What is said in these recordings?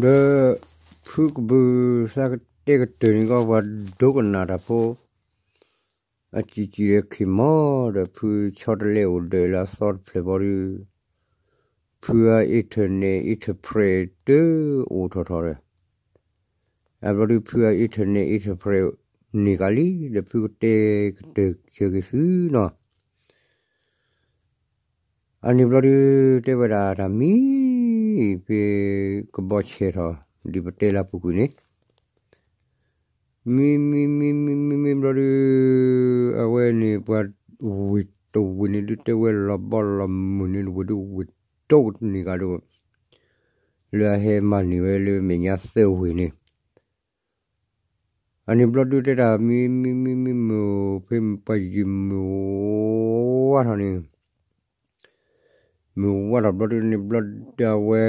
ဒီးဖုကဘုးသးကတဲာ်ကတီၤန့ၣ်ကီး ပှၤဒိကနၣ်တၢ်ဖိ အစံၣ်စံၣ်ဒီး ခ့ၢ်မီၢ်ဒီး ဖုဆီတလဲအိၣ်ဒီးလၢအသီတဖျၢၣ်ဘီဒီး ဖုအ internet interpret တအိၣ်ထီၣ်ထီၣ်ဒီး အဘျီဒီး ဖုအ internet interpret န့ၢ်ကလံ ဒီးဖုကတဲာ်ကတီၤစၢၤက့ၤသုနီၤ. အန့ၣ်ဘျီဒုး တဲဝဲဒၣ်တၢ်မံ ဖဲကဘီဆဲးထီၣ် ဒ်ပတဲလၢအပူၤကွံာ်န့ၣ် မံမံမံမံမံမံဘျီဒုး အဝဲန့ၣ်ပှၤဝ့ၢ်တဝ့ၢ်န့ၣ်ဒုး တဲဝဲလီၤဘီလီၤမုၢ်န့ၣ် ဝ့ၢ်ဒုးဝ့ၢ်ဒိၣ်ကတန့ၢ်ဂၤဒီး လၢအဟဲမၤန့ၢ်ဝဲလၢမဲာ်ညါသၢဝ့ၢ်န့ၣ် အန့ၣ်ဘျီဒုးတဲတၢ်မံမံမံမံမုၢ်ဖဲပှၤယံာ်မုၢ်ဝါထီၣ်န့ၣ် မုၢ်ဝါထီၣ်ဘျီဒုးန့ၣ်ဘျီဒုးအဝဲ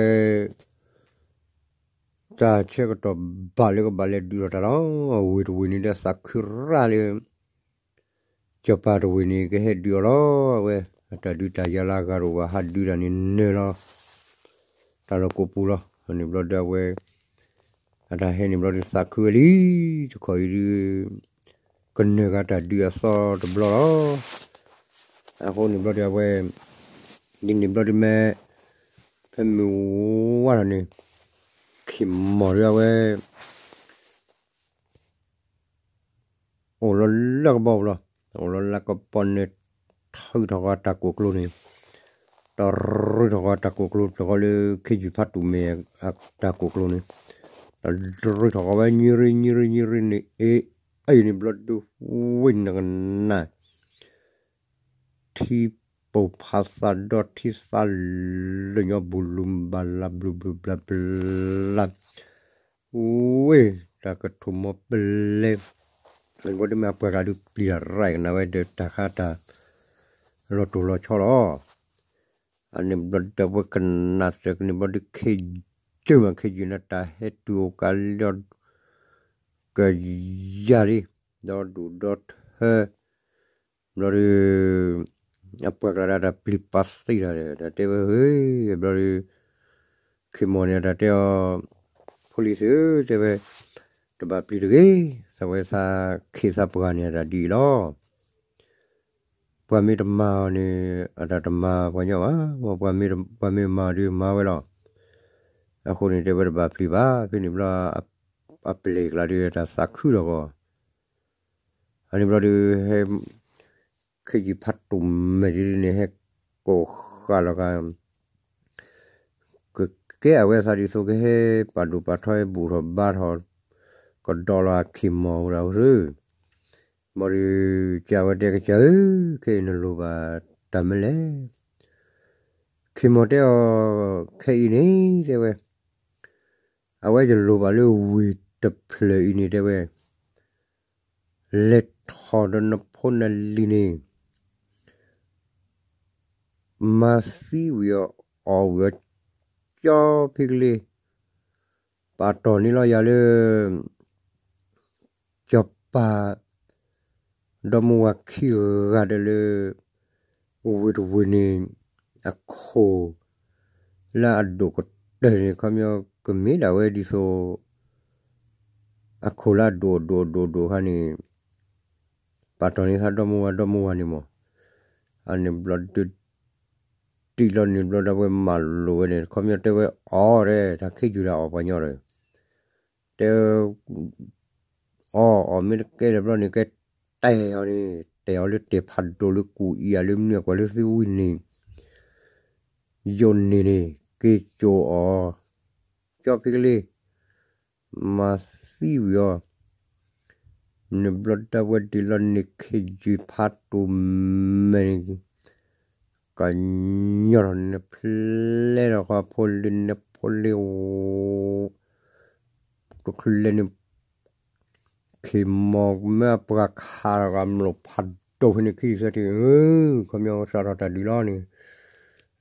တၢ်ဆၢကတီၢ်ဘၣ်လၢကဘၣ်လဲၤဒုးထီၣ်တၢ်လီၤ. ဝ့ၢ်တဝ့ၢ်န့ၣ်ဒီးသးခုရၣ်လၢ စီၤပၤတဝ့ၢ်န့ၣ် ကဟဲဒုးအီၤလီၤ. အဝဲ အတၢ်ဒုးတၢ်ယၤလၢအဂၤတအိၣ်ဘၣ် ဟးဒုးတၢ်န့ၣ်နၢၤလီၤ တၢ်လီၢ်ကိးပူၤလီၤ. အန့ၣ်ဘျီဒုးအဝဲ အတၢ်ဟဲန့ၣ်ဘျီဒုးသးခုဝဲလံ တခီအံၤဒုး ကနၢၤဂၤတၢ်ဒုးအသီတဘျီလီၤ. အဃိန့ၣ်ဘျီဒုးအဝဲ ဒ်န့ၣ်ဘျီဒုးမ့ၢ် ဖဲမုၢ်ဝါထီၣ်န့ၣ် ခ့ၢ်မီၢ်ဒုးအဝဲ အိၣ်လီၤလၢကဘီပူၤလီၤ. အိၣ်လီၤလၢကဘီန့ၣ် ထုးထီၣ်ဃီတၢ်ကိၢ်ကျိၤန့ၣ် တရူးထီၣ်ဃီတၢ်ကိၢ်ကျိၤ ဖျၢၣ်ဃီလၢ ခ့ယုၢ်ဖးတူၣ်မဲာ် တၢ်ကိၢ်ကျိၤန့ၣ် တရူးထီၣ်ဃီဝဲ ညံရံညံရံညံရံန့ၣ် အ့ အံၤန့ၣ်ဘျီဒုး ဝ့ၢ်နကနၣ် ထံပိာ်ဖးသးဒီထံသးလၢာ်ညီ ဘူးလူၤဘျးဘျးဘျုးဘျုးဘျးဘျး ဝ့ၢ် တၢ်ကထိၣ်မီၤပလဲ ဘျီဒုးမ့ၢ်အပှၤကျါဒုးပျံၤတၢ်ရၢၣ်ကနၣ်ဝဲဒီးတၢ်ခါတၢ် လီၤတိၢ်လီၤဆီလီၤ. အန့ၣ်ဘျီဒုးအဝဲကနၣ်စၢၤကန့ၣ်ဘျီဒုး ခ့ယုၢ်မး ခ့ယုၢ်န့ၣ် တၢ်ဟဲတုၤအိၣ်ကးလီၤ ကယၤလံ ဒီဒူၣ်ဒီထၢ ဘျီဒုး အပှၤကျါဒၣ်တၢ်ပျံၤပာ်သံတၢ်ဒီး တၢ်တဲဝဲ ဟ့ၣ် ဘျီဒုး ခ့ၢ်မီၢ်န့ၣ် တၢ်တဲအီၤ ဖိလံၤသ့ၣ်ဧၢ တဲဝဲ တဘၣ်ပျံၤတဂ့ၤ သးဝဲသးခ့သးပှၤန့ၣ် အတၢ်ဒ်အံၤလီၤ. ပှၤမ့ၢ်တမၤအီၤန့ၣ် အတၢ်တမၤပှၤညီဘၣ်, ပှၤမ့ၢ်မၤဒုးမၤဝဲလီၤ. အဃိန့ၣ်တဲဝဲတဘၣ်ပျံၤဘၣ်, ဖဲန့ၣ်ဘျီ အပျဲၢ်ကျါဒုးတၢ်သးခုထီၣ်ဂီၢ်, အန့ၣ်ဘျီဒုး ဟဲ ခ့ယုၢ်ဖးတူၣ်မဲာ်ဒ်န့ၣ် ဟဲကိးဃာ်လီၤဂာ် ကကဲအဝဲသးဒ်သိးကဟဲပာ်ဒိၣ်ပာ်ထီဟဲဘူၣ်ထီၣ်ဘါထီၣ် ကဒီးလီၤအခံမီၢ်ဝဲဒၣ်ဧၢ, ဘျီဒုး ကစၢ်ဝဲတဲကစၢ်ဧၢ, ခဲအံၤနလိၣ်ဘၣ်တၢ်မနုၤလဲၣ်, ခံမီၢ်တဲအီၤ, ခဲအံၤန့ၣ် တဲဝဲ အဝဲယလိၣ်ဘၣ်လၢဝ့ၢ်တဖျၢၣ်အံၤန့ၣ် တဲဝဲ လဲၤထီၣ်ဒီးနဖိနလံၤန့ၣ် မၤသံဝံၤအီၤ အီၣ်ဝံၤအီၤ ကၠီဖံကလ့, ပာ်တီၢ်န့ၢ်လီၤယၤလၢ စီၤပၤ ဒီမါဝၤခံဂၤဒီးလၢ ဝ့ၢ်တဝ့ၢ်န့ၣ် အခိၣ်လၢအဒိၣ်ကတၢၢ်န့ၣ် ခီပညီကမ့ၢ်ဒၣ်ဝဲဒ်သိး အခိၣ်လၢအဒိၣ်အဒိၣ်အဒိၣ်အဒိၣ်အခါန့ၣ် ပာ်တီၢ်န့ၢ်သးဒီမါဝၤ ဒီမါဝၤန့ၣ်မး, အန့ၣ်ဘျီဒုး တံၢ်လီၤန့ၣ်ဘျီဒၣ်ဝဲမၤလိာ်ဝဲန့ၣ် ခီပညီတဲဝဲအီၤဒီး တၢ်ခ့ယုၢ်ဒၣ်အီၣ်ပှၤညီဒီး တဲ အီၣ်အီၣ်မ့ၢ်တကဲဒီးဘျီန့ၣ် ကဲတဲာ်အီၤန့ၣ် တဲာ်အီၤလၢတဲာ်ဖးဒိၣ်လၢကူၣ်အံၤဧါလၢမနုၤအကွၢ်လၢသုဝံၢ်န့ၣ် ယိးန့ၢ်န့ၣ် က့ၤစိာ်အီၤ ကၠီဖံကလ့ မၤသံဝံၤအီၤ န့ၣ်ဘျီဒၣ်ဝဲဒံးလီၤန့ၣ် ခ့ယုၢ်ဖးတူၣ်မဲာ်န့ၣ် ကညီထီၣ်န့ၣ် နဖျဲထီၣ်ဃီဖိလ့ နဖိလ့ တချုးလဲၤန့ၣ် ခ့ၢ်မီၢ်မ့ၢ်အပှၤခးထီၣ်ဂၤ မျိာ်ဖးဒိၣ်ဖဲန့ၣ် ခံဒုးသၢထံၣ် ခီပညီစးထီၣ်တၢ်ဒုးလီၤန့ၣ်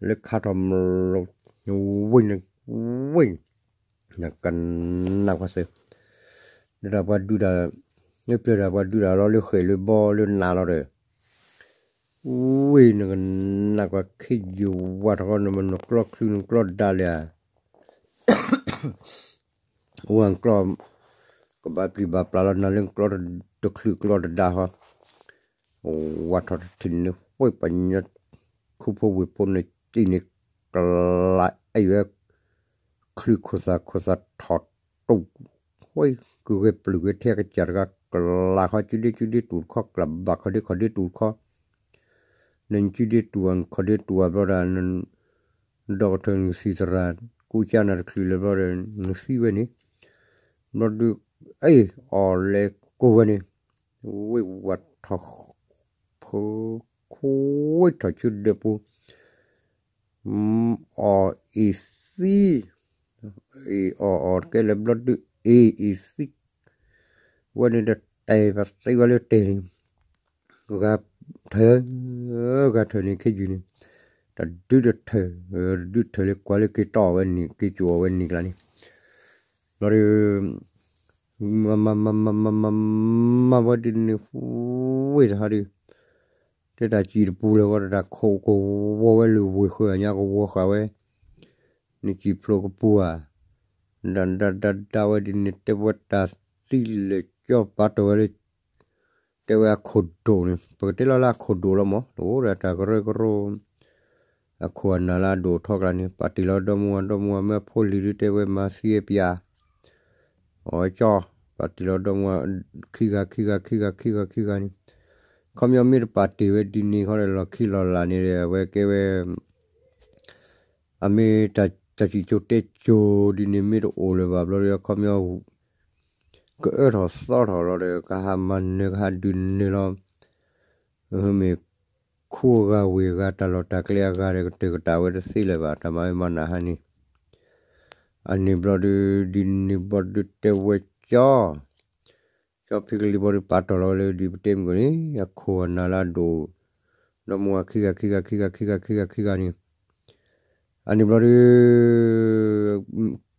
လၢခးထီၣ်မျိာ် ဝ့ၢ်န့ၣ် ဝ့ၢ် နကနၣ်ကွၢ်စ့ၢ် လၢတၢ်ပှၤဒုးတၢ် လၢပျၢၤတၢ်ပှၤဒုးတၢ်လီၤလၢဃဲၣ်လၢဘီလၢနးလီၤဒီး ဝ့ၢ်နကနၣ်ကွၢ် ခ့ယုၢ်ဝးထီၣ်ဃီ နကျီချုးနကျီဒါလဲၣ်ဧါ ဝဲကျီၢ် ကဘၣ်ပျံၤဘၣ်ပျၢ်လီၤနၤလၢကျီၢ်တချုးကျီၢ်တဒါဟီ, ဝးထီၣ်တထံၣ်န့ၣ် ဝဲပှၤညီ ခိၣ်ဖိဝ့ၢ်ဖိန့ၣ် စံၣ်န့ၣ် ကလးအဲၣ်ဝဲ ချုးခိၣ်သးခိၣ်သးထီၣ်တူၢ် ဝဲကဂဲၤပျုၢ်ဝဲထဲကစၢ်တဂၤ ကလးခီစုဒ့စုဒ့တူၢ်တခီ ကလးဘၣ်ခီဒ့ခီဒ့တူၢ်တခီ နစုဒ့တူၢ်ခီဒ့တူၢ်အဘျီဒီး ဒီကထၢၣ်နုၢ်သံသရၣ် ကူကၢ်နၤတချုးလၢၤဘျီဒီး နသံဝဲန့ၣ် ဘျီဒုး အ့ၣ်အီၤလဲၤကိးဝဲန့ၣ် ဝ့ၢ်ဝးထီၣ် ဖၢခိၣ်ထီၣ်ဆူဒၢးပူၤ အီၣ်အ့ၣ်သံ အ့ၣ်အီၣ်အီၣ်တကဲလၢၤဘျီဒုး အ့ၣ်အ့ၣ်သံ ဝဲန့ၣ်ဒီးတဲဘၣ်သံဝဲလၢတဲာ်န့ၣ် ဂၤထၢၣ် ဂၤထၢၣ်န့ၣ် ခ့ယုၢ်န့ၣ် တဒုတထၢၣ် တဒုထၢၣ်လၢကွၢ်လၢက့ၤတီၢ်ဝဲန့ၣ် က့ၤစိာ်အီၤဝဲန့ၣ်ကျါန့ၣ် ဘျီဒီး မၤမၤမၤမၤမၤမၤမၤဝဲဒ်န့ၣ် ဝ့ၢ်တဟါဒီး တဲတၢ်စံၣ်တပူၤလၢၤဂီၢ် တၢ်ခိၣ်ကဝီၤဝဲလၢဝ့ၢ်ဃၢၤညါကဝီၤဃာ်ဝဲ နစံၣ်ဖျိးကပူၤဧါ ဒၣ်ဒၣ်ဒၣ်ဒၣ်ဝဲဒ်န့ၣ် တဲဝဲတၢ်သံလၢာ်ကၠီပာ်တီၢ်ဝဲလၢ တဲဝဲအခိၣ်ဒိၣ်န့ၣ် ပကတဲလီၤလၢအခိၣ်ဒိၣ်လီၤမး တအိၣ်ဒီးတၢ်ကရၢကရိ အခိၣ်အနၢ်လၢအဒိၣ်ထီကျါန့ၣ် ပာ်တ့ၢ်လီၤဒီမါဝၤ ဒီမါဝၤ မ့ၢ်ဖိလံၤဒုးတဲဝဲမၤသံအပျၢ် အီကၠီ ပာ်တ့ၢ်လီၤဒီမါဝၤ ခံဂၤ ခံဂၤ ခံဂၤ ခံဂၤ ခံဂၤန့ၣ် ခီပညီမ့ၢ်တပာ်တ့ၢ်ဝဲဒ်န့ၣ်ခီဒီး လီၢ်ခံလီၢ်လၢ်န့ၣ်ဒီး အဝဲကဲဝဲ အမ့ၢ်တၢ်စံၣ်စိၤတဲစိၤဒ်န့ၣ် မ့ၢ်တအိၣ်လၢၤဘၣ်ဘျီဒီး ခီပညီ ကအၢထီၣ်သီထီၣ်လီၤဒီး ကဟးမၤနၢၤကဟးဒုးနၢၤလီၤ မ့ၢ်ခိဂၤဝ့ၢ်ဂၤတၢ်လီၢ်တၢ်ကျဲအဂၤဒီး ကတၢၢ်ကတၢၢ်ဝဲတသ့လၢၤဘၣ် တၢ်မၤမ့ၢ်မၤနၢ်ဟါန့ၣ် အန့ၣ်ဘျီဒုး ဒ်န့ၣ်ဘျီဒုးတဲဝဲကၠီ ကၠီဖံကလံၤဘျီဒုး ပာ်တီၢ်လီၤဝဲလၢဒ်ပတဲမုၢ်ကီၢ်န့ၣ် အခိၣ်အနၢ်လၢအဒိၣ် ဒီမါဝၤခံဂၤ ခံဂၤ ခံဂၤ ခံဂၤ ခံဂၤ ခံဂၤန့ၣ် အန့ၣ်ဘျီဒုး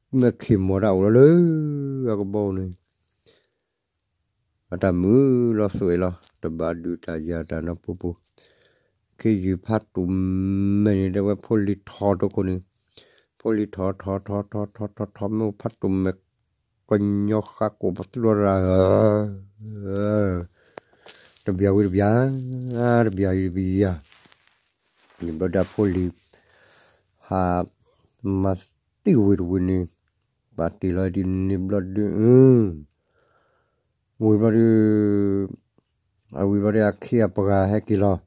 မ့ၢ်ခ့ၢ်မီၢ်တၢ်အိၣ်လီၤလၢ အကဘီန့ၣ် အတၢ်မုာ်လီၤသွဲၣ်လီၤ တဘၣ်ဒုးတၢ်ယၤတၢ်နီၢ်ပူၤပူၤ ခ့ယုၢ်ဖးတူၢ်မဲာ်န့ၣ် တဲဝဲဖိလံၤထီၣ်တခိၣ်န့ၣ် ဖိလံၤထီၣ်ထီၣ်ထီၣ်ထီၣ်ထီၣ်ထီၣ်ထီၣ်ထီၣ် မ့ၢ်ဖးတူၢ်မဲာ် ကညီဃါကိၣ်ပသူလီၤရၤ တဘျီဝံၤတဘျီ တဘျီဝံၤတဘျီ န့ၣ်ဘျီဒၣ်ဖိလံၤ ဟး မၤသံဝံၤတဝံၤန့ၣ် ပာ်တ့ၢ်လီၤဒ်န့ၣ်ဘျီဒုး ဝံၤဘျီဒုး အဝံၤဘျီဒုး အခ့အပှၤဟဲက့ၤလီၤ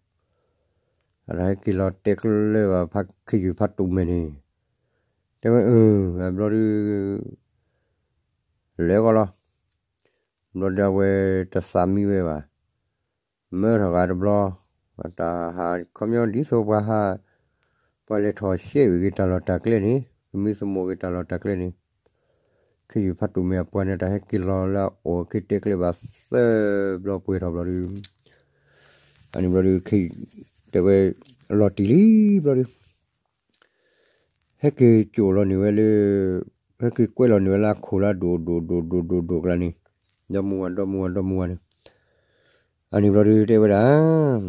အတၢ်ဟဲက့ၤလီၤတဲကျၢၤဘၣ် ခ့ယုၢ်ဖးတူၢ်မဲာ်န့ၣ် တဲဝဲ အဘျီဒုး လဲၤဂီၢ်လီၤ ဘျီဒုးအဝဲတသးမံဝဲဘၣ် မၢထီၣ်ဂၤတဘျီ တၢ်ဟးခီပညီဒ်သိးပှၤဟး ပှၤလဲၤထီၣ်ရှဲဝံၤက့ၤတၢ်လီၢ်တၢ်ကျဲန့ၣ် သမံသမိးက့ၤတၢ်လီၢ်တၢ်ကျဲန့ၣ် ခ့ယုၢ်ဖးတူၢ်မဲာ်အပှၤန့ၣ် တၢ်ဟဲက့ၤလီၤလၢအအိၣ်က့ၤတဲကျဲဘၣ်သၢဘျီပှဲၤထီၣ်ဘျီဒုး အန့ၣ်ဘျီဒုး ခ့ တဲဝဲ လီၤတံၢ်လံဘျီဒုး ဟဲက့ၤကၠိာ်လီၤန့ၢ်ဝဲလၢ ဟဲက့ၤကွဲးလီၤန့ၢ်ဝဲလၢအခိၣ်လၢအဒိၣ်ဒိၣ်ဒိၣ်ဒိၣ်ဒိၣ်ဒိၣ်ဒိၣ်ကျါန့ၣ် ဒီမါဝၤ ဒီမါဝၤ ဒီမါဝၤန့ၣ် အန့ၣ်ဘျီဒုးတဲဝဲဒၣ်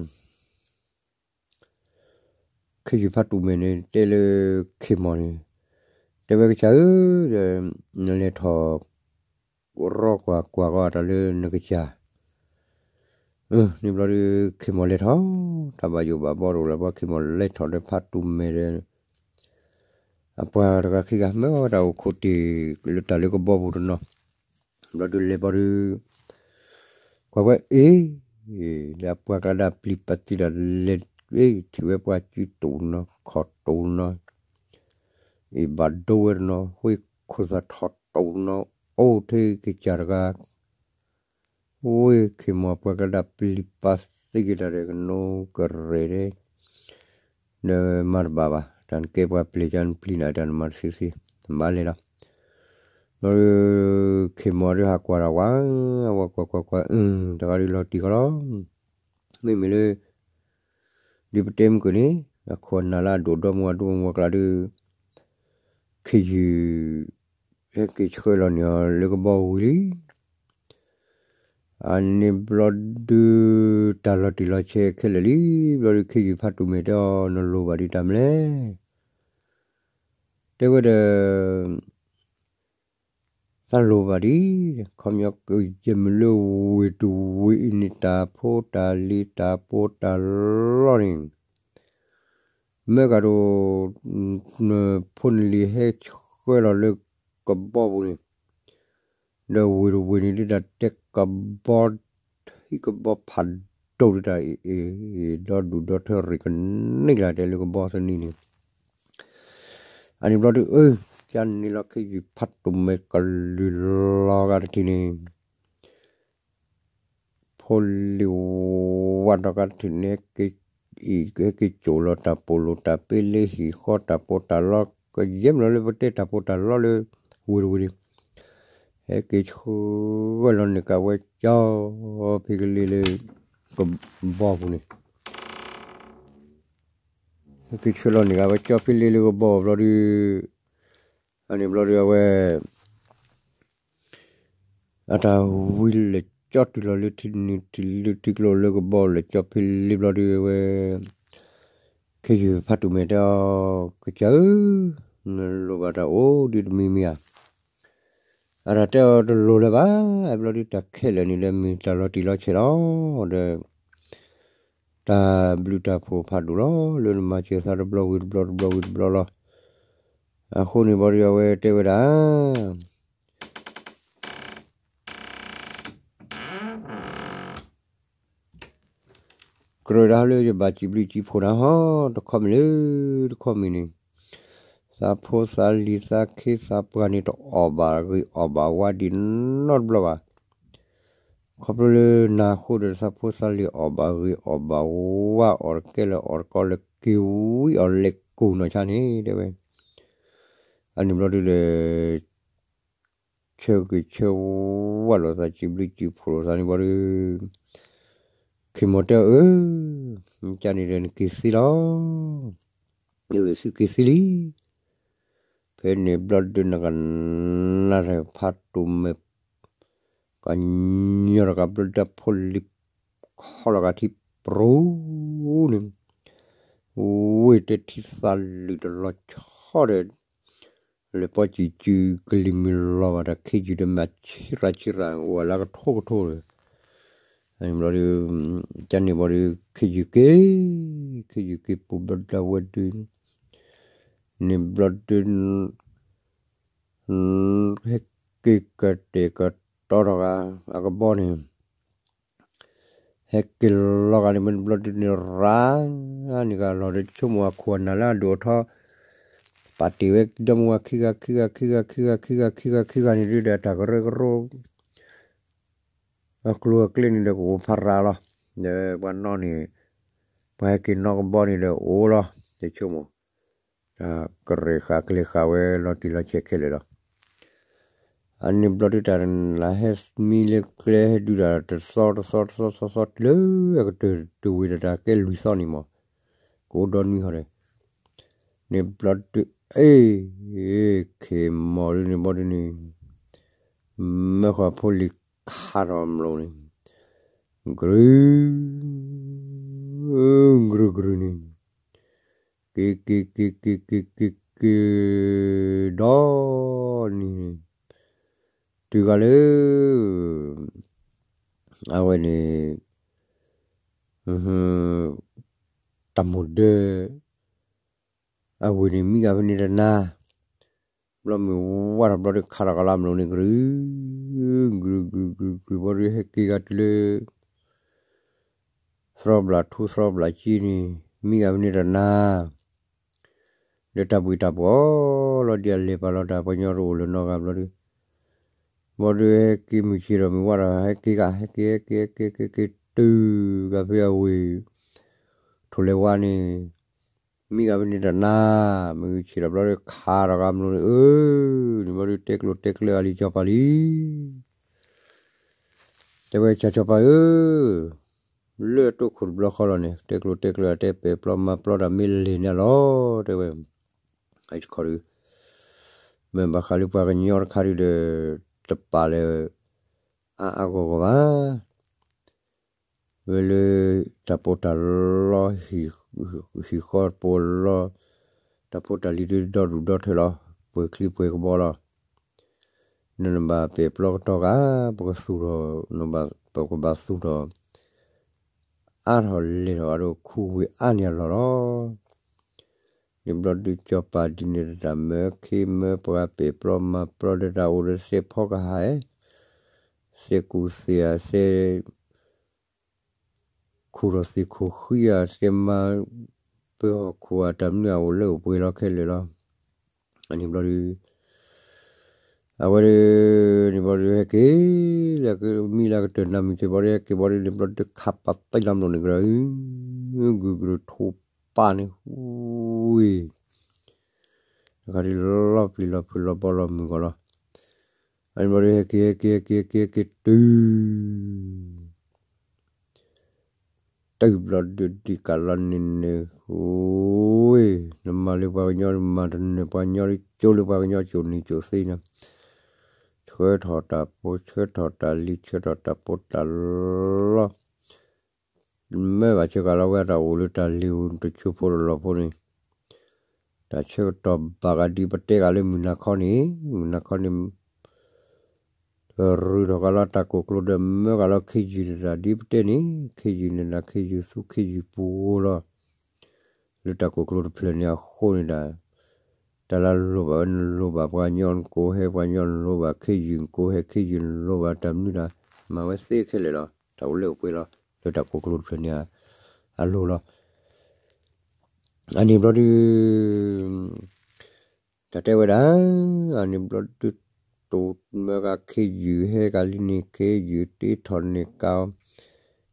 ခ့ယုၢ်ဖးတူၢ်မဲာ်န့ၣ် တဲလၢခ့ၢ်မီၢ်န့ၣ် တဲဝဲကစၢ်ဧၢ ဒီး နလဲၤထီၣ် ရီကွၢ်ကွၢ်ကီးတၢ်လၢနကစၢ် န့ၣ်ဘျီဒုး ခ့ၢ်မီၢ်လဲၤထီၣ် တၢ်ဘၣ်ယိၣ်ဘၣ်ဘီတအိၣ်လၢၤဘၣ် ခ့ၢ်မီၢ်လဲၤထီၣ်ဒီးဖးတူၢ်မဲာ်ဒီး အပှၤတဂၤခံဂၤ မၢဝဲတၢ်အိၣ်ခိးတ့ၢ် လၢတၢ်လၢကဘီပူၤတနီၤ ဘျီဒုးလဲၤဘျီဒုး ကွၢ်ဝဲအ့ၣ် ဒီးအပှၤကျါဒၣ်ပျံၤပာ်သံဒီးလဲၤ အ့ၣ် ထံၣ်ဝဲပှၤစုတူၢ်နီၤ ခီၣ်တူၢ်နီၤ အ့ၣ်ဘၣ်ဒိဝဲတနီၤ ဝ့ၢ်ခိၣ်သၣ်ထီၣ်တူၢ်နီၤ အိၣ်ထဲကစၢ်တဂၤ ဝ့ၢ်ခ့ၢ်မီၢ်အပှၤကျါဒၣ်ပျံၤပာ်သံက့ၤတၢ်ဒီးကနိကရဲၣ်ဒဲး ဒီးမၤတဘၣ်ဘၣ် တၢ်နကဲပှၤပျံၤကၢ်နပျံၤနၤတၢ်နမၤတသ့သ့ နဘၣ်လဲၤလီၤ ဘျီဒုး ခ့ၢ်မီၢ်ဒုးဟးကွၢ်တၢ်ဝဲ အဝဲကွၢ်ကွၢ်ကွၢ် အၢ တဂၤဒုးလီၤတံၢ်ဃီလီၤ မ့မ့ၢ်လၢ ဒ်ပတဲမုၢ်ကၢၢ်န့ၣ် အခိၣ်အနၢ်လၢအဒိၣ်ဒီမါဝၤ ဒီမါဝၤကျါဒုး ခ့ယုၢ် ဟဲက့ၤဆှၢလီၤန့ၢ်အီၤလၢကဘီဝံၤလံ အန့ၣ်ဘျီဒုး တၢ်လီၤတံၢ်လီၤဆဲးခဲလၢာ်လံ ဘျီဒုး ခ့ယုၢ်ဖးတူၢ်မဲာ်တဲအီၤ နလိၣ်ဘၣ်ဒံးတၢ်မနုၤလဲၣ် တဲဝဲဒီး ခ့ သးလိၤဘၣ်ဒံး, ခီပညီကယဲၢ်မုၢ်လၢဝ့ၢ်တဝ့ၢ်အံၤန့ၣ် တၢ်ဖိတၢ်လံၤတၢ်ပီးတၢ်လီန့ၣ် မ့ၢ်ကဒီး ဖိနလံၤဟဲဆှၢလီၤလၢကဘီပူၤန့ၣ် ဒီးဝ့ၢ်တဝ့ၢ်န့ၣ် ဒုးတၢ်တဲကဘီ ဟံၣ်ကဘီဖးဒိၣ်ဒုးတၢ်အ့ၣ်အ့ၣ် ဒီဒူၣ်ဒီထၢရံၣ်ကန့ၢ်ကလါတဲလၢကဘီသနံၤန့ၣ် အန့ၣ်ဘျီဒုး အၢ ကန့ၣ်လီၤခ့ယုၢ်ဖးဒိၣ်မဲာ်ကလုၢ်လီၤဂာ်တထံၣ်န့ၣ် ဖိလံၤဝါဒီးဂာ်တထံၣ်န့ၣ် ဟဲက့ၤ ဟဲက့ၤစိာ်လီၤတၢ်ပိာ်လိၤတၢ်ပ့လၢဟံၣ်ဃီတၢ်ပိာ်တၢ်လီ ကယဲၢ်မုၢ်လီၤလၢပတဲတၢ်ပိာ်တၢ်လီလၢ ဝ့ၢ်တဝ့ၢ်န့ၣ် ဟဲက့ၤဆှၢလီၤန့ၢ်က့ၤဝဲကၠီ ဖံကလံၤလၢ ကဘီပူၤန့ၣ် ဟဲက့ၤဆှၢလီၤန့ၢ်က့ၤဝဲကၠီဖံလံလၢကဘီပူၤဘျီဒုး အန့ၣ်ဘျီဒုးအဝဲ အတၢ်ဝံၤလဲၤကၠီတုၤလီၤလၢထံနုၤထံလုၢ်ထံကျိလၢကဘီလဲၤကၠီဖံလံဘျီဒုးအဝဲ ခ့ယုၢ်ဖးဒိၣ်မဲာ်တဲအီၤ ကစၢ်ဧၢ, နလိၣ်ဘၣ်တၢ်အိၣ်ဒုးတမံၤမံၤဧါ. အတၢ်တဲအီၤတလိၣ်လၢၤဘၣ်, ဘျီဒုးတၢ်ခဲလၢာ်န့ၣ်ဒီးမ့ၢ်တၢ်လီၤတံၢ်လီၤဆဲးလီၤ. ဒီး တၢ်ဘျုးတၢ်ဖှိၣ်ဖးဒိၣ်လီၤ လၢနမၤစၢၤသးတဘျီဝံၤတဘျီတဘျီဝံၤတဘျီလီၤ. အဃိန့ၣ်ဘျီဒုးအဝဲတဲဝဲဒၣ် ကြၢးဒၣ်လၢယဘၣ်စံးဘျုးစံးဖှိၣ်နၤဟီ တခီမ့ၢ်လၢ တခီမ့ၢ်န့ၣ် သးဖိသးလံၤသးခ့သးပှၢ်န့ၣ် တအီၣ်ဘၣ်ဂ့ၤအီၣ်ဘၣ်ဝါဒံးနီတဘျီဘၣ်. ခီဖျိလၢနၤအဃိဒီး သးဖိသးလံၤအီၣ်ဘၣ်ဂ့ၤအီၣ်ဘၣ်ဝါ အီၣ်တကဲလၢအီၣ်တကီလၢက့ၤဝံအီၣ်လဲၤကိၢ်နီၢ်ဆါန့ၣ် တဲဝဲ. အန့ၣ်ဘျီဒုးဒီး ဆၢဂ့ၤဆၢဝါလိာ်သး စံးဘျုးစံးဖှိၣ်လိာ်သးန့ၣ်ဘျီဒုး ခ့ၢ်မီၢ်တဲအီၤ အၢ ကန့ၣ်ဒီးနက့ၤသ့လီၤ. အၢ သုက့ၤသ့လံ. ဖဲန့ၣ်ဘျီဒုးနကနၣ်တၢ်ဖးဒိၣ်မဲာ် ကညီတဂၤဘျီဒုး ဖိလံၤခီလီၤဂာ်ထံပြူၤန့ၣ် ဝ့ၢ်တဲထံသးလုာ်တလီၤဆီဒီး လဲၤပီစံးစုကလံၤမုၢ်လီၤဘၣ်ဒီး ခ့ယုၢ်ဒီးမ့ၢ်ဆံးရၣ်ဆံးရၣ် အိၣ်ဝဲလၢကထိကထိဒီး ဘျီဒုး ကန့ၣ်ဘျီဒုး ခ့ယုၢ်က့ၤ ခ့ယုၢ်က့ၤပူၤဘျီဒုးအဝဲဒုး န့ၣ်ဘျီဒုး ဟဲက့ၤကတဲာ်ကတီၤတဂၤ အကဘီန့ၣ် ဟဲက့ၤလီၤဂာ်န့ၣ် မ့ၢ်ဘျီဒုးန့ၣ်ရၣ် န့ၣ်ဂၤလီၤဒီး ဆိကမိၣ်အခိၣ်အနၢ်လၢအဒိၣ်အထီ ပာ်တ့ၢ်ဝဲဒီမါဝၤခံဂၤ ခံဂၤ ခံဂၤ ခံဂၤ ခံဂၤ ခံဂၤ ခံဂၤန့ၣ်ဒုးဒီး တၢ်ကရၢကရိ အကျိၤအကျဲန့ၣ်ဒီးကအိၣ်ဖးရၣ်လီၤ. ဒီးပှၤနီၣ်န့ၣ် ပှၤဟဲက့ၤနီၣ်ကဘီန့ၣ်ဒီးအိၣ်လီၤ. တဆိကမိၣ် တၢ်ကရဲၣ်ဃာ်ကျဲၤဃာ်ဝဲလီၤတံၢ်လီၤဆဲးခဲလၢာ်လီၤ. အန့ၣ်ဘျီဒုးတၢ်လၢဟဲမံလၢကျဲဟဲဒုးတၢ်တသီတသီတသီတသီ တုၤလၢအကတၢၢ်တဝ့ၢ်ဒီးတၢ်ကဲလွံၢ်သီန့ၣ်မး ကအိၣ်ဒီနွံဟီဒီး န့ၣ်ဘျီဒုး အ့ၣ် ခ့ၢ်မီၢ်ဒုးန့ၣ်ဘျီဒုးန့ၣ် မၢဃီၤဖိလံၤခးထီၣ်မျိာ်န့ၣ် ကြု ကြု ကြုန့ၣ် က့ၤက့ၤက့ၤက့ၤက့ၤက့ၤက့ၤ ဒီနံၤန့ၣ် တုၤဂၤလၢ အဝဲန့ၣ် တၢ်မိၢ်ဒၢ အဝ့ၢ်န့ၣ် မံဂၤဖဲန့ၣ်တနၤ ဘျီမုၢ်ဝါထီၣ်ဘျီဒီးခးထီၣ်ကလါမျိာ်န့ၣ် ကြု ကြု ကြု ကြု ဘျီဒီးဟဲက့ၤဂၤတုၤလၢ သရီဘျၣ်ထူသရီဘျၣ်က့န့ၣ် မံဂၤဖဲန့ၣ်တနၤ ဒီးတၢ်ဘှံးတၢ်ဘှီလီၤ ဒ်အလဲၤပာ်လီၤတၢ်ပှၤကညီတအိၣ်လၢၤနီတဂၤဘျီဒီး ဘျီဒီးဟဲက့ၤမုၢ်ဆ့ၣ်ဒီးမုၢ်ဝါဒီး ဟဲက့ၤဂၤ ဟဲက့ၤ ဟဲက့ၤ ဟဲက့ၤ ဟဲက့ၤ တုၤဂၤဖဲအဝ့ၢ် ထိၣ်လဲၤဝါန့ၣ် မံဂၤဖဲန့ၣ်တနၤ မုၢ်ဆ့ၣ်ဒီးဘျီဒီးခးထီၣ်ဂၤမျိာ်န့ၣ် အၢ န့ၣ်ဘျီဒီးတဲကျိၤတဲကျၢအလံာ်စီၤပၤလံ တဲဝဲ စီၤပၤဧၢ လၢအတိခိၣ်တဘျီဃီလီၤန့ၣ် တဲကျိၤတဲကျၢအတဲပဲာ်ပျီမၤပျီတၢ်မ့ၢ်လဲၣ်န့ၣ်လီၤ တဲဝဲ တခီဒီး မ့ၢ်ဘၣ်ဃးလၢပှၤကညီတခါဒီး တပာ်လၢ အါအါဂီၢ်ဂီၢ်ဘၣ် ဝဲလၢ တၢ်ပီးတၢ်လီ ဟံၣ်ဃီတပီးလီ တၢ်ဖိတၢ်လံၤဒုးဒီဒူၣ်ဒီထၢလီၤ ပှဲၤချံပှဲၤကဘီလီၤ မ့ၢ် နနဘၣ်ပဲာ်ပျီကတီၤဂၤ ပကသူၣ်ထီၣ်, ပကဘၣ်သူၣ်ထီၣ် အါထီၣ်လဲၢ်ထီၣ်အဒိ ခူဝ့ၢ်အါန့ၢ်အလီၢ်လီၤ. န့ၣ်ဘျီဒုး စီၤပၤဒ်န့ၣ်ဒီး တၢ်မၢခ့မၢပှၤ ပဲာ်ပျီမၤပျီဒီး တၢ်အိၣ်ဒီးစဲးဖီကဟၣ်ဧါ, စဲးကူၣ်သ့ၣ်ဧါ, စဲး ခိၣ်ထီၣ်သ့ၣ်ခိၣ်ဃံဧါ, စဲးမၤပၢၤဟီၣ်ခိၣ်ဧါ, တၢ်မနုၤအအိၣ်လၢအိၣ်ပှဲၤလီၤခဲလၢာ်လီၤ. အန့ၣ်ဘျီဒုး အဝဲဒၣ် န့ၣ်ဘျီဒုး ဟဲက့ၤ လၢမံလၢကတၢၢ်နၤမုၢ်ဆ့ၣ်ဘျီဒုး ဟဲက့ၤဘျီဒုး န့ၣ်ဘျီဒုး ခးပာ်သံလီၤမလိၣ်န့ၣ်ကရၢ, ဂုာ်ကရၢထိၣ်ပာ်န့ၣ် ဝ့ၢ် တခါဒုး လီၤပျံၤလီၤဖုးလီၤဘီလီၤမုၢ်ဂီၤလီၤ. အန့ၣ်ဘျီဒုး ဟဲက့ၤ ဟဲက့ၤ ဟဲက့ၤ ဟဲက့ၤ ဟဲက့ၤတုၤ တုၤဘျီဒုး ဒံးကးလီၤန့ၣ်န့ၣ် ဝ့ၢ် နမၤလၢပှၤကညီ နမၤတနၢၤပှၤကညီ လၢကၠိလၢပှၤကညီ ကၠိနံၤကၠိသ့န့ၣ်, ဆှၢထီၣ်တၢ်ဖိ ဆှၢထီၣ်တၢ်လံၤ ဆှၢထီၣ်တၢ်ဖိတၢ်လီၢ် မၢဘၣ်ဆၢကၤလီၤဝဲ တၢ်အိၣ်လၢတၢ်လ့ၤဧိၤ တစိၢ်ဖိတလီၢ်ဖိန့ၣ်, တၢ်ဆၢကတီၢ်ဘၣ်ဂၤဒ်ပတဲဂၤလၢမုၢ်နၤခီန့ၣ်, မုၢ်နၤခီန့ၣ် ရူးထီၣ်ကၤလီၤတၢ်ကိၢ်ကျိၤဒီး မၢကၤလီၤခ့ယုၢ်ဒီးတၢ် ဒ်ပတဲန့ၣ်, ခ့ယုၢ်န့ၣ်ဒီး ခ့ယုၢ်သူခ့ယုၢ်ပူၤလီၤ. လၢတၢ်ကိၢ်ကျိၤတဖျၢၣ်န့ၣ်အဃိန့ၣ်ဒီး တၢ်လၢလိၣ်ဘၣ်ဝဲ နလိၣ်ဘၣ်ပှၤကညီ နကိးဟဲပှၤကညီ နလိၣ်ဘၣ်ခ့ယုၢ် နကိးဟဲခ့ယုၢ် နလိၣ်ဘၣ်တၢ်မနုၤတၢ် မၤဝဲသ့ခဲလၢာ်လီၤ. တၢ်အိၣ်လၢအိၣ်ပှဲၤလီၤ လၢတၢ်ကိၢ်ကျိၤတဖျၢၣ်န့ၣ်အလိၤလီၤ. အန့ၣ်ဘျီဒုး တၢ်တဲဝဲဒၣ်, အန့ၣ်ဘျီဒုး တိၢ်မၢကၤခ့ယုၢ် ဟဲကၤလံန့ၣ် ခ့ယုၢ်တ့ထီၣ်န့ၢ်ကၤ ဟံၣ်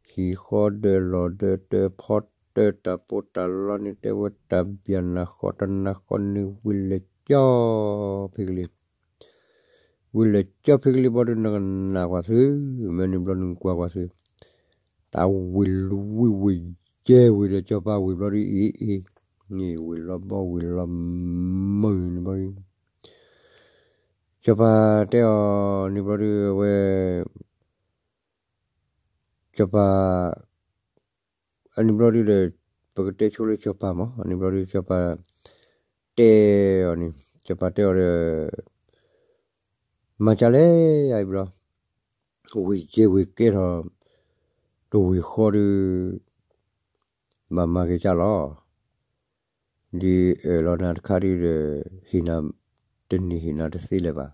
ဃီဒီးလီၢ်ဒီးတၢ်ဖီတၢ် တၢ်ဖိတၢ်လီၤန့ၣ် တဲဝဲတၢ်ဘၣ်နၢ်ဃီတနၢ်ဃီန့ၣ် ဝံၤလၢာ်ကၠီဖဲကလံၤ ဝံၤလၢာ်ကၠီဖဲကလံၤဘျီဒုး နကနၣ်ကွၢ်သု, မ့ၢ်န့ၣ်ဘျီနကွၢ်ကွၢ်သု, တၢ်ဝ့ၢ်လူဝံၢ်ဝ့ၢ်ယဲၢ်ဝ့ၢ်ဒီး စီၤပၤဝ့ၢ်ဘျီဒုးအံၤအံၤ, န့ၣ်ဝ့ၢ်လီၤဘီဝ့ၢ်လီၤမုၢ်န့ၣ်ဘျီဒုး စီၤပၤတဲအီၤန့ၣ်ဘျီဒုး အဝဲ စီၤပၤ အန့ၣ်ဘျီဒုးဒီး ပကတဲဆိလၢစီၤပၤမး အန့ၣ်ဘျီဒုး စီၤပၤတဲအီၤန့ၣ် စီၤပၤတဲအီၤဒီး မၤကၢ်လဲၣ်ယအံၤဘျီ ဝ့ၢ်ယဲၢ်ဝ့ၢ်ကဲထီၣ် တဝ့ၢ်ဃီဒုး ဘၣ်မၤက့ၤကၢ်လီၤ. ဒ်အၢၣ်လီၤနၤတခါဒုးဒီး ဟ့ၣ်နၤတန့ၢ်ဟ့ၣ်နၤတသ့လၢၤဘၣ်,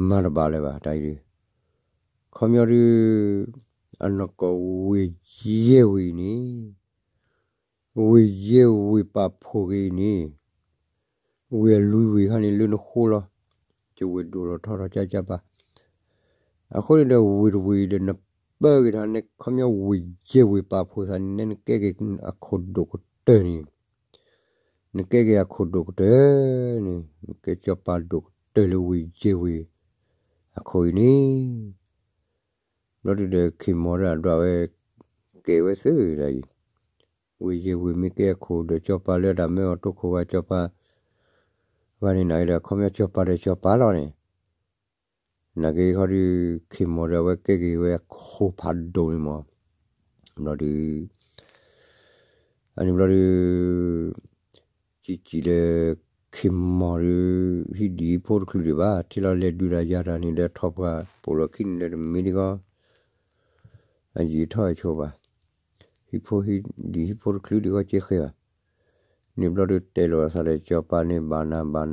မၤတဘၣ်လၢၤဘၣ် တၢ်အံၤဒုး, ခီပညီဒုး အနီၢ်ကီၢ်ဝ့ၢ်ယဲၢ်ဝ့ၢ်အံၤန့ၣ် ဝ့ၢ်ယဲၢ်ဝ့ၢ်ပာ်ဖှိၣ်က့ၤအံၤန့ၣ် ဝ့ၢ်အလွံၢ်ဝ့ၢ်ခါန့ၣ်လၢနဃိလီၤ. ကဝ့ၢ်ဒိၣ်ထီၣ်ထီထီၣ်ကၢ်ကၢ်ဘၣ်. အဃိန့ၣ်ဒီးဝ့ၢ်တဝ့ၢ်ဒီးနပၢက့ၤတၢ်န့ၣ် ခီပညီဝ့ၢ်ယဲၢ်ဝ့ၢ်ပာ်ဖှိၣ်သးန့ၣ် နကဲက့ၤအခိၣ်ဒိၣ်ကတၢၢ်န့ၣ်, နကဲက့ၤအခိၣ်ဒိၣ်ကတၢၢ်န့ၣ် နကဲစီၤပၤဒိၣ်ကတၢၢ်လၢဝ့ၢ်ယဲၢ်ဝ့ၢ်အခိၣ်အံၤန့ၣ် ဘျီဒုးဒီးခ့ၢ်မီၤဒီးအဒွးဝဲ ကဲဝဲသ့ဒၣ်အံၤ, ဝ့ၢ်ယဲၢ်ဝ့ၢ်မ့ၢ်ကဲအခိၣ်ဒီးစီၤပၤလၢတၢ်မၢအီၤတိခိၣ်ဂၤစီၤပၤ ဂၤန့ၣ်နၤဒီး ခီပညီစီၤပၤဒီးစီၤပၤလီၤန့ၣ်, နာ်က့ခီဒုး ခ့ၢ်မီၤဒီးအဝဲကဲက့ၤဝဲအခိၣ်ဖးဒိၣ်န့ၣ်မး, ဘျီဒုး အန့ၣ်ဘျီဒုး ကံၣ်ကံၣ်ဒီး ခ့ၢ်မီၤဒုး ဟံၣ်ဒံၣ်ဟံၣ်ဖိတချုးဒံးဘၣ် ထံၣ်လီၤလဲၤဒုးတၢ်ယၤတၢ်န့ၣ်ဒီး ထီၣ်ပှၢ်ပိာ်လီၤခံန့ၣ်ဒီးတမ့ၢ်ဒံးကီး အယံာ်ထီၣ်အဆိဘၣ်, ဟံၣ်ဖိဟံၣ်ဒံၣ်ဟံၣ်ဖိတချုးဒံးကီးကဲဃဲဘၣ်, န့ၣ်ဘျီဒုးတဲလိာ်အသးဒီးစီၤပၤန့ၣ် ဘၣ်နၤဘၣ်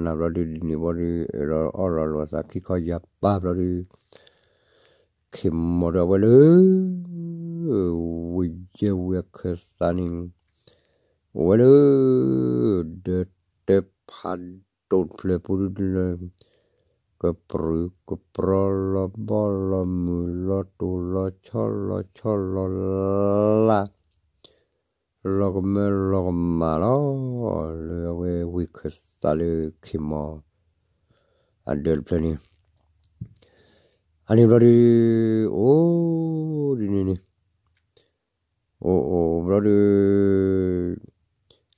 နၤဘျီဒုးဒ်န့ၣ်ဘျီဒုး အၢၣ်လီၤအီလီၤလိာ်အသးခံခီယၤပၤဘျီဒုး ခ့ၢ်မီၤဒီးအဝဲလၢ ဝ့ၢ်ယဲၢ်ဝ့ၢ်အခၢၣ်သးန့ၣ် အိၣ်ဝဲလၢ ဒၢးတၢဖးဒိၣ်တဖျၢၣ်ပူၤဒုးလၢ ကပြုၢ်ကပြီၤလီၤဘီလီၤမုၢ်လီၤတိၢ်လီၤဆီလီၤဆီလီၤလါ လီၤကမၢလီၤကမၣ်လီၤ လၢအဝဲဝ့ၢ်ခၢၣ်သးလၢခ့ၢ်မီၤ အဒၢးတဖျၢၣ်န့ၣ် အန့ၣ်ဘျီဒုး အိၣ်ဒ်န့ၣ်န့ၣ် အိၣ်အိၣ်ဘျီဒုး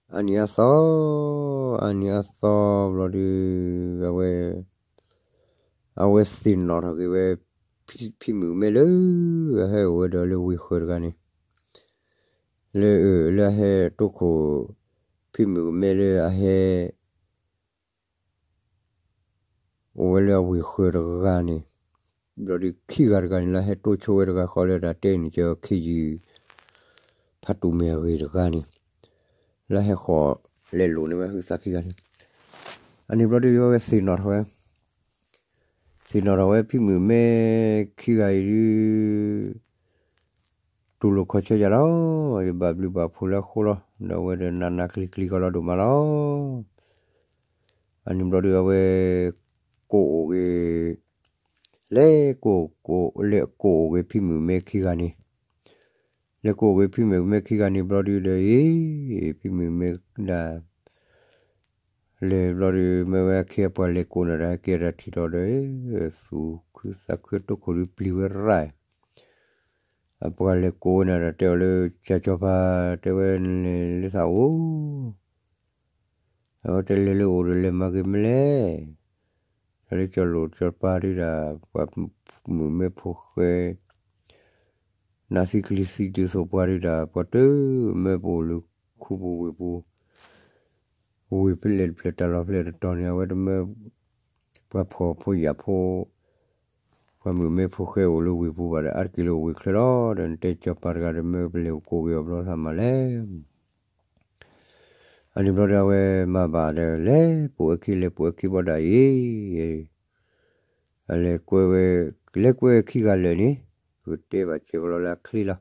အါနံၤအါသီ အါနံၤအါသီဘျီဒုး အဝဲ အဝဲသ့ၣ်နီၣ်ထီၣ်က့ၤဝဲ ဖံမုၣ်ကမဲလၢ အဟဲအိၣ်ဝဲဒီးလၢဝ့ၢ်ဃၢၤတဂၤန့ၣ် လၢအ လၢအဟဲတိခိၣ် ဖံမုၣ်ကမဲလၢအဟဲ အ အိၣ်ဝဲလၢအဝ့ၢ်ဃၢၤတဂၤန့ၣ်, ဘျီဒုးခံဂၤတဂၤန့ၣ် လၢဟဲတိၢ်ဆိဝဲတဂၤဃီလၢတၢ်တဲန့ၣ် ကခ့ယုၢ် ဖးတူၣ်မဲာ်အဂ့ၤတဂၤန့ၣ်, လၢဟဲဃီၤလဲၤလိာ်န့ၢ်ဝဲဟုသးခံဂၤန့ၣ်, အန့ၣ်ဘျီဒုး အဝဲသ့ၣ်နီၣ်ထီၣ်ဝဲ သ့ၣ်နီၣ်ထီၣ်ဝဲဖံမုၣ်မဲခံဂၤအံၤဒုး တူၢ်လိာ်ခီၣ်ဆၢယၤလီၤ. ယဘၣ်ဘျုးဘၣ်ဖှိၣ်လၢအဃိလီၤ. ဒီးအဝဲဒီးနးနးကျံၤကျံၤကီးလီၤဒိၣ်မးလီၤ. အန့ၣ်ဘျီဒုး အဝဲ ကိၣ်အိၣ်ဂ့ၤ, လဲၤကိၣ်, လဲၤကိၣ်အိၣ်ဂ့ၤဖံမုၣ်မဲခံဂၤန့ၣ်, လဲၤကိၣ်အိၣ်ဂ့ၤဖံမုၣ်မဲခံဂၤန့ၣ်ဘျီဒုးဒီး အ့, ဖံမုၣ်မဲဒၣ် လဲၤဘျီဒုး မ့ၢ်ဝဲအခ့အပှၤလဲၤကိးနၤဒီး ဟဲက့ၤတၢ်ထံၣ်ထီၣ်ဒီး သူၣ်ခုသးခုတိခိၣ်ဒုးပျံၤဝဲရၣ်, အပှၤလဲၤကိးဝဲနၤဒီး တဲအီၤလၢ ကၠီၤကၠီၤပၤ တဲဝဲ နလဲၤလၢသးအိၣ်, အဝဲတဲလဲၤလၢအိၣ်ဒီးလဲၤမၤဂ့ၤမ့ၢ်လဲၣ်, တၢ်လၢကၠီၤလိာ်ကၠီၤပၤဒုးဒၣ် ပှၤမုၣ်မဲဖိဃဲ နးသံကျံၤသံဒ်သိးပှၤဒုးဒၣ် ပှၤတမၢပအိၣ်လၢခူပူၤဝ့ၢ်ပူၤ, ဝ့ၢ်ဖဲလဲၣ်တဖျၢၣ်တၢ်လီၢ်ဖဲလဲၣ်တတီၤန့ၣ် အဝဲတမၢ ပှၤဖှီၣ်ဖိယာ်ဖိ, ပှၤမုၣ်မဲဖိဃဲအိၣ်လၢဝ့ၢ်ပူၤဘၣ်ဒီး အါတက့ၢ်လၢအိၣ်ဝ့ၢ်ချၢလီၤ. ဒီးနတဲကၠီၤပၤတဂၤဒီး မ့ၢ်ပလဲၤအိၣ်ကိးက့ၤအီၤဘျီသးမးလဲၣ်. အန့ၣ်ဘျီဒီး အဝဲမၤဘၣ်ဒီး လဲၤပိာ်အခံ လဲၤပိာ်အခံဘၣ်ဒၣ်အံၤ အလဲၤကွဲဝဲ, လဲၤကွဲခံဂၤလၢာ်န့ၣ်, ကတဲဘၣ်စဲးကလီလၢအချ့လီၤ.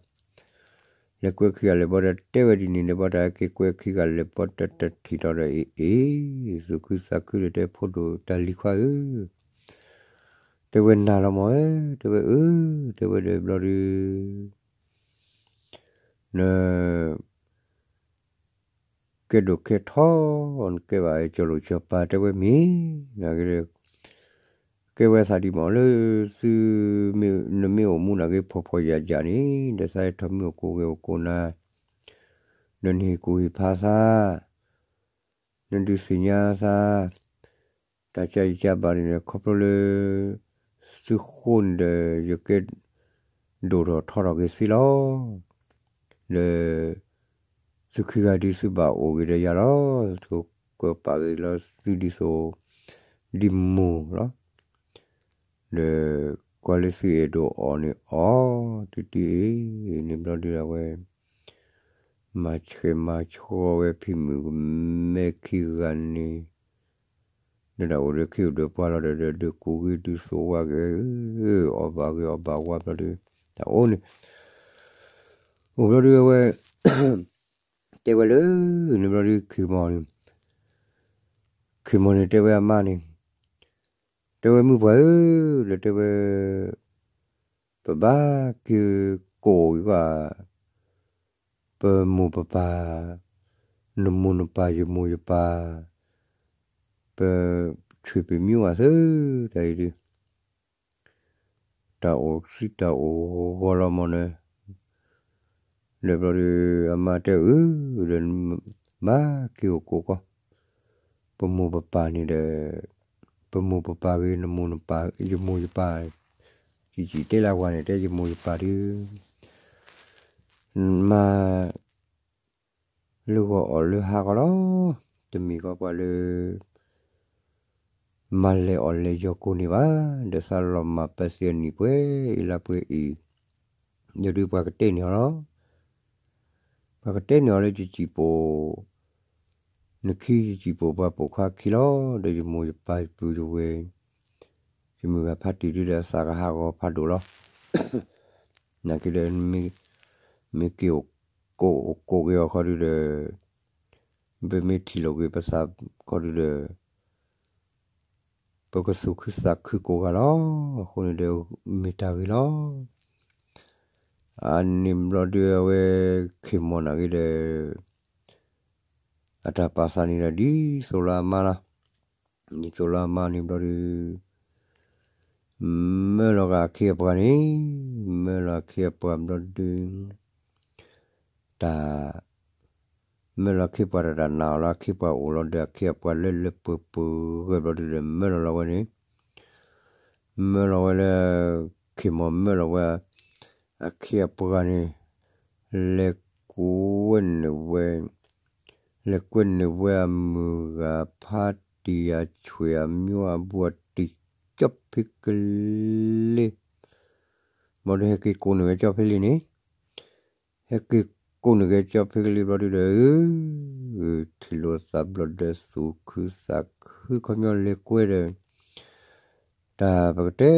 လဲၤကွဲခံဂၤလၢာ်ဘၣ်ဒီး တဲဝဲဒ်န့ၣ်န့ၣ်ဘၣ်ဒီး က့ၤကွဲခံဂၤလၢာ်ဘၣ်ဒီး တၢ်ထံၣ်ထီၣ်ဒီးအံၤ, အ့, သူၣ်ခုသးခုဒီး တဲဖိဒိၣ်တၢ်လံၤခွါဧၢ, တဲဝဲနၤလီၤမးဧၢ, တဲဝဲအၢ, တဲဝဲဒီးဘျီဒုး န ကဲဒိၣ်ကဲထီ, နကဲဘၣ်ကၠီၤလိာ်ကၠီၤပၤ တဲဝဲမ့ၢ်, နကဲဒီး ကဲဝဲသးဒ်မးလၢ သု, နမ့ၢ်အိၣ်မူနာ်က့ ဖှီၣ်ဖှီၣ်ယာ်ယာ်န့ၣ် ဒီးသးဟဲထီၣ်မ့ၢ်အိၣ်ကိးဂ့ၤအိၣ်ကိးနၤ, ဒီးနဟ့ၣ်ကူၣ်ဟ့ၣ်ဖးသး နဒုးသ့ၣ်ညါသး, တၢ်ကၢ်ယကၢ်ဘၣ်န့ၣ်ဒီး ခီဖျိလၢ သုဃိန့ၣ်ဒီး ယကဲဒိၣ်ထီၣ်ထီထီၣ်က့ၤသ့လီၤ. ဒီး သုခံဂၤဒုးသုဘၣ်အိၣ်ဂ့ၤဒီးယၤလီၤ. သုကပာ်ဂ့ၤလီၤသုဒ်သိး ဒ်မိၢ်လီၤ. ဒီး ကွၢ်လၢသုအဲၣ်ဒိးအီၣ်န့ၣ်အီၣ် တတုၤအံၤန့ၣ်ဘျီဒုးအဝဲ မၤဆှဲးမၤဆှီဝဲဖံမုၣ်မဲခံဂၤန့ၣ်, ဒီးဒၣ်အိၣ်ဒီးခ့အိၣ်ဒီးပှၤလီၤဒီး ဒုးကူၣ်ဂ့ၤဒုးသိးဝါဂ့ၤ, အီၣ်ဘၣ်ဂ့ၤအီၣ်ဘၣ်ဝါဘျီဒုး, တၢ်အိၣ်န့ၣ်, အိၣ်ဘျီဒုးအဝဲ တဲဝဲလၢ န့ၣ်ဘျီဒုး ခ့ၢ်မီၢ်န့ၣ်, ခ့ၢ်မီၢ်န့ၣ်တဲဝဲအမါန့ၣ်, တဲဝဲမုၢ်ပှၢ်ဧၢ, ဒီးတဲဝဲ ပဘၣ်က့ၤကိးအီၤ, ပမိၢ်ပပၢ်, နမိၢ်နပၢ် ယမိၢ်ယပၢ်, ပဆွေပမျိုးအသိး, တၢ်အံၤဒုး တၢ်အိၣ်စံးတၢ်အိၣ်ဂီၤလီၤမးန့ၣ်, ဒီးဘျီဒုး အမါတဲအၢ, ဒီး ဘၣ်က့ၤအိၣ်ကိးကီး, ပမိၢ်ပပၢ်န့ၣ်ဒီး, ပမိၢ်ပပၢ်ဂ့ၤ နမိၢ်နပၢ် ယမိၢ်ယပၢ်, စံးစံးတဲလၢအဝၤန့ၣ် တဲယမိၢ်ယပၢ်ဒုး မၤ လၢဂီၤအီၣ်လၢဟါကီးလီၤ, တမ့ၢ်ကီးပှၤလၢ မၤလဲၤအီၣ်လဲၤယီၤကိးန့ၣ်ဘၣ်, ဒီးသးလီၤမၢ်ပသံအနံၣ်ပှဲၤအံၤလါပှဲၤအံၤ, ဒီးဒုးပှၤကတဲန့ၢ်အီၤလီၤ. ပှၤကတဲန့ၢ်အီၤလၢယစံၣ်ပိာ်, နခံယစံၣ်ပိာ်ပှၤပိာ်ခွါခံလီၤ, ဒီးယမိၢ်ယပၢ်ယပုၢ်ယဝဲၢ်, ယမုၢ်ဂၤဖးတံၢ်ဒုးဒီးအသးကဟးဂီၤဖးဒိၣ်လီၤ. နာ်က့ဒီး မ့ၢ်က့ၤအိၣ်ကိးက့ၤအီၤခီဒုးဒီး, ပမ့ၢ်ထံၣ်လိာ်က့ၤပသးခီဒုးဒီး ပကသူၣ်ခုသးခုကိးဂၤလီၤ. အဃိန့ၣ်ဒီး မ့ၢ်တၢ်ဂ့ၤလီၤ. အန့ၣ်ဘျီဒုးအဝဲ ခ့ၢ်မီၢ်နာ်က့ဒီး အတၢ်ပာ်သးန့ၣ်ဒီး ဒ်သိးလၢအမါလီၤ. ဒ်သိးလၢအမါန့ၣ်ဘျီဒုး မၢလီၤဂာ်အခ့အပှၤန့ၣ်, မၢလီၤအခ့အပှၤဘျီဒုး တၢ် မၢလီၤအခ့ပှၤတၢ်တၢ်နာ်အီၤလၢအခ့ပှၤအိၣ်လီၤဒီး အခ့အပှၤလၢလၢပှဲၤပှဲၤဂၢၢ်ဘျီဒုးဒီး မၢလီၤလီၤဝဲန့ၣ်, မၢလီၤဝဲလၢ ခ့ၢ်မီၢ်မၢလီၤဝဲ အခ့အပှၤန့ၣ် လဲၤကွဲန့ၢ်ဝဲ လဲၤကွဲန့ၢ်ဝဲအမုၢ်ဂၤဖးတံၢ်အဆွေအမျိုးအဘူးအတံၢ် ကၠီၣ်ဖ့ကလ့ၢ်, ဘျီဒုးဟဲက့ၤကိးန့ၢ်ဝဲကၠီၣ်ဖ့ကလ့ၢ်န့ၣ်, ဟဲက့ၤကိးန့ၢ်က့ၤကၠီၣ်ဖ့ကလ့ၢ်ဘျီဒုးဒီး ထံၣ်လိာ်သးဘျီဒီးသူၣ်ခုသးခု ခီပညီလဲၤကွဲဒီး တၢ်ပကတဲ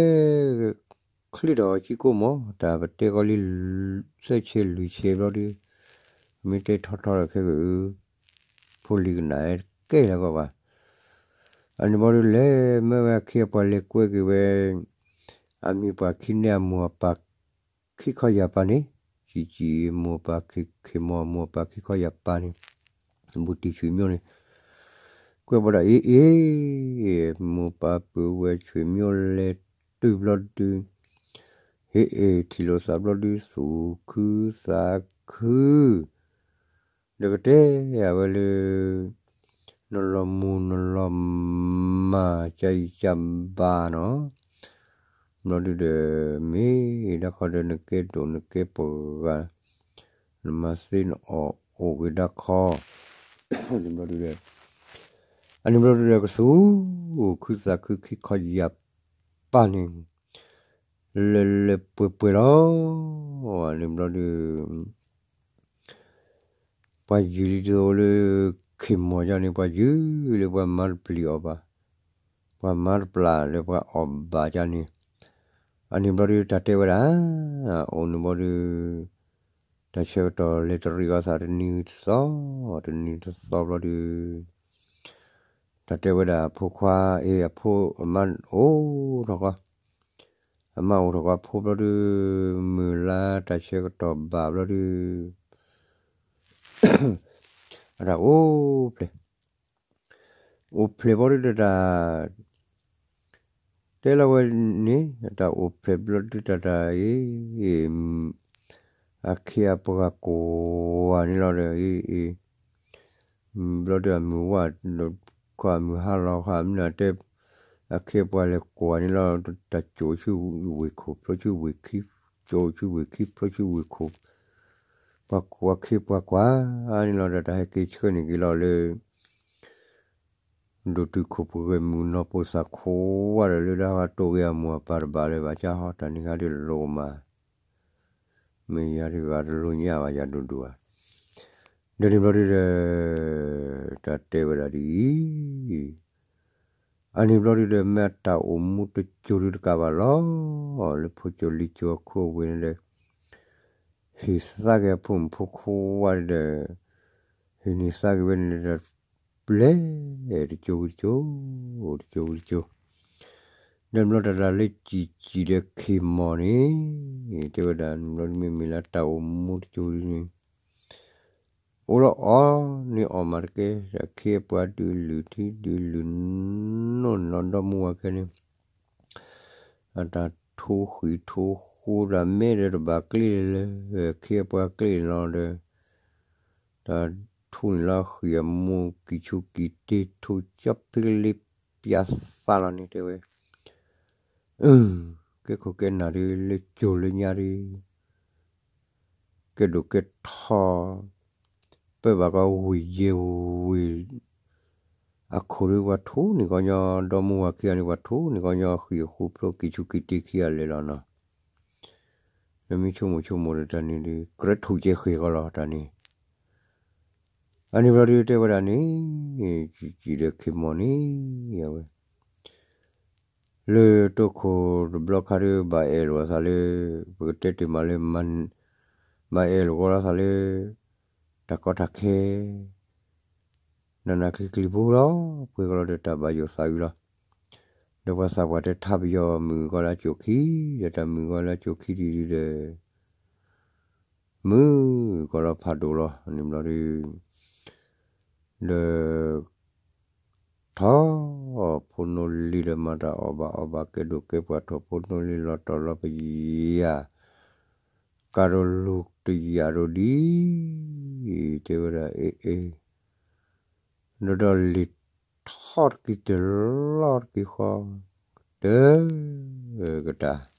ချံၣ်ထီၣ်အီၤကံကိၣ်မး တၢ်ပတဲကီလံ သၢဆဲးလွံၢ်ဆဲးဘျီဒုး, မ့ၢ်တဲထီထီဒီးခဲက ဖိလံၤကနၣ်ကဲလၢၤကီးဘၣ်. အန့ၣ်ဘျီဒုး လဲၤမၢဝဲအခ့အပှၤ လဲၤကွဲက့ၤဝဲ အမံၤပှၤခံန့ၢ်အမိၢ်အပၢ်ခံခီယၢ်ပၢ်န့ၣ်, ကၠံာ်ကၠံာ်မိၢ်ပၢ် ခ့မိၢ်အမိၢ်အပၢ်ခံခီယၢ်ပၢ်န့ၣ်, ဘူးတံၢ်ဆွေမျိုးန့ၣ်, ကွဲးဘၣ်ဒီး အ့ၣ်အ့ၣ်, မိၢ်ပၢ်ပုၢ်ဝဲၢ်ဆွေမျိုးလဲၤတုၤဘျီဒုး, ဟ့ၣ်အ့ၣ်ထံၣ်လိာ်သးဘျီဒုး သူၣ်ခုသးခု ဒီးကတဲအဝဲလၢ နလီၤမူၤနလီၤမၢ် ကယံာ်ကဘၣ်နီၤ, ဘျီဒုးဒီး မ့ၢ်ဒၣ်ခီဒီး နကဲဒိၣ်နကဲပှၤဂၤ, နမၤသ့နအီၣ်အိၣ်ဂ့ၤဒၣ်ခီ, ဘျီဒုးဒီး အန့ၣ်ဘျီဒုးဒီး ကသူၣ်ခုသးခုခံခီယၢ်ပၢ်န့ၣ် လၢလၢပှဲၤပှဲၤလီၤ. အန့ၣ်ဘျီဒုး ပှၤယုၢ်လံတသိးလၢ ခ့မိၢ်ယါန့ၣ် ပှၤယုၢ်လၢပှၤမၤတပျံၤအီၤဘၣ်, ပှၤမၤတပျၢ်လၢပှၤအီၣ်ဘၣ်ယါန့ၣ်, အန့ၣ်ဘျီဒုး တၢ်တဲဝဲဒၣ်, အိၣ်န့ၣ်ဘျီဒုး တၢ်ဆၢကတီၢ်လဲၤတရံးအီၤသးတနံၤတသီ, တနံၤတသီဘျီဒုး တၢ်တဲဝဲဒၣ်အဖိခွါ အ့ၣ် အဖိအမါအိၣ်ထီၣ်ကီး, အမါအိၣ်ထီၣ်ကီးအဖိဘျီဒုး မုၢ်လါတၢ်ဆၢကတီၢ်ဘၣ်ဘျီဒုး အတၢ်အိၣ်ဖျဲၣ်, အိၣ်ဖျဲၣ်ဘျီဒုးဒီးတၢ် တဲလီၤဝဲန့ၣ် တၢ်အိၣ်ဖျဲၣ်ဘျီဒုးတၢ်တၢ်အံၤ အခ့အပှၤကိးဂၤန့ၣ်လီၤဒီး အ့ၣ်အ့ၣ် ဘျီဒုးအမုၢ်ဝါ ခီအမုၢ်ဟါလီၤခီ မနုၤတဲ အခ့အပှၤလဲၤကိးဂၤန့ၣ်လီၤ တၢ်ကၠိဆူဝ့ၢ်ခိၣ် ဖျိဆူဝ့ၢ်ခံ ကၠိဆူဝ့ၢ်ခံ ဖျိဆူဝ့ၢ်ခိၣ် ပှၤကိးအခ့ပှၤကွၢ်န့ၣ်လီၤဒီး တၢ်ဟဲက့ၤဆှၢန့ၢ်က့ၤလီၤလၢ ဒိၣ်တုာ်ခိၣ်ပှဲၤဂဲၤမုၢ်နီၢ်ပိာ်သးခိးဝါဒီး လၢဒၣ်ဟးတိၢ်ဂ့ၤအမိၢ်အပၢ်တဘၣ်လၢၤဘၣ်ဆၣ်ဟီ တၢ်န့ၣ်ဂၤဒုးလိၣ်မး မ့ၢ်ယၤတဂၤတလိၣ်ညၣ်ဘၣ်ယၤဒိၣ်ဒိၣ်ဧါ. ဒီးန့ၣ်ဘျီဒုးဒီး တၢ်တဲဝဲဒၣ်ဒ်အံၤ, အန့ၣ်ဘျီဒုးဒီး မ့ၢ်အတၢ်အိၣ်မူတစိၤဒုးတကးဘၣ်လီၤ. လၢဖိစိၤလံၤစိၤအခိၣ်အဝ့ၢ်န့ၣ်ဒီး ဟ့ၣ်သါက့ၤအဖိမုၣ်ဖိခွါဒီး ဟ့ၣ်န့ၢ်သါက့ၤဝဲန့ၣ်ဒီး ပျဲတစိၤဝံၤတစိၤ, တစိၤဝံၤတစိၤ, ဒီးဘျီတၢ်တၢ်လၢကၠံာ်ကၠံာ်ဒီးခ့ၢ်မီၢ်န့ၣ် တဲဝဲဒၣ် ဘျီဒုးမ့မ့ၢ်လၢတၢ်အိၣ်မူတစိၤဒုးန့ၣ် အိၣ်လီၤအီၤန့ၣ်အီၣ်မးတကဲ, အခ့အပှၤဒုးလုၢ်ထံဒုးလုၢ်နိၣ်န့ၣ်လီၤ ဒီမါဝၤခဲန့ၣ် အတၢ်ထိဃံးထိဃူ တၢ်မဲဒီးတဘၣ်ကျ့လၢ အခ့အပှၤကျ့လီၤဒီး တၢ်ထိန့ၣ်လီၤဃံးအမိၢ်ကံၢ်ဆူၣ်ကံၢ်တ့ ထိကၠီဖ့ကလ့ပၠးသးလီၤန့ၣ်တဲဝဲ ကဲခိၣ်ကဲနၢ်ဒုး လၢကၠိလၢညါဒုး ကဲဒိၣ်ကဲထီ ပၢဘၣ်ကီဝ့ၢ်ယဲၢ်ဝ့ၢ် အခိၣ်ဒုး ပှၤထိန့ၢ်ကီညီ ဒီမါဝၤခံဂၤန့ၣ် ပှၤထိန့ၢ်ကီညီ ဃံးအဃူဖျိကံၢ်ဆူၣ်ကံၢ်တ့ခံဂၤလဲၤလီၤနီၤ. လၢမ့ၢ်ဆိကမိၣ်ဆိကမိၣ်ဒီးတၢ်န့ၣ်ဒုး ကြၢးထူၣ်ကဲဃ့ၢ်ကီးလီၤတၢ်န့ၣ် အန့ၣ်ဘျီဒုးတဲဝဲဒၣ်န့ၣ် ကၠံာ်ကၠံာ်ဒီးခ့ၢ်မီၢ်န့ၣ် အဝဲ လၢတိခိၣ်တဘျီခါဒုး ဘၣ်အဲၣ်လိာ်အသးလၢ ပကတဲတ့ၢ်မးလၢ ဘၣ်အဲၣ်လိာ်ကီးလီၤသးလၢ တၢ်ကီတၢ်ခဲ နးနးကျံၤကျံၤဖိလီၤ ပှဲၤကီးလီၤဒီးတၢ်ဘၣ်ယိၣ်သးအုးလီၤ. ဒီးပှၤသးပှၢ်တဲထါပယီၤမုၢ်ကီးလၢအကိၣ်ခံ ဒီးတၢ်မုၢ်ကီးလၢအကိၣ်ခံဒ်ဒုးဒီး မုၢ်ကီးလီၤဖးဒိၣ်လီၤ န့ၣ်ဘျီဒုး ဒီး ထီၣ် ဖိနိလံၤဒီးမၤတၢ်အီၣ်ဘၣ်အီဘၣ် ကဲဒိၣ်ကဲပှၢ်ထီၣ်ဖိနိလံၤ လီၤတီၤလီၤပယၢ် ကးဒိၣ်လူၤတယၢ်ဒိၣ်ဒံး တဲဝဲဒၣ်အ့ၣ်အ့ၣ် ဒီးဒီးလံၤထီၣ်တက့ၢ်တလီၢ်တက့ၢ်ဃီ တကတၢၢ်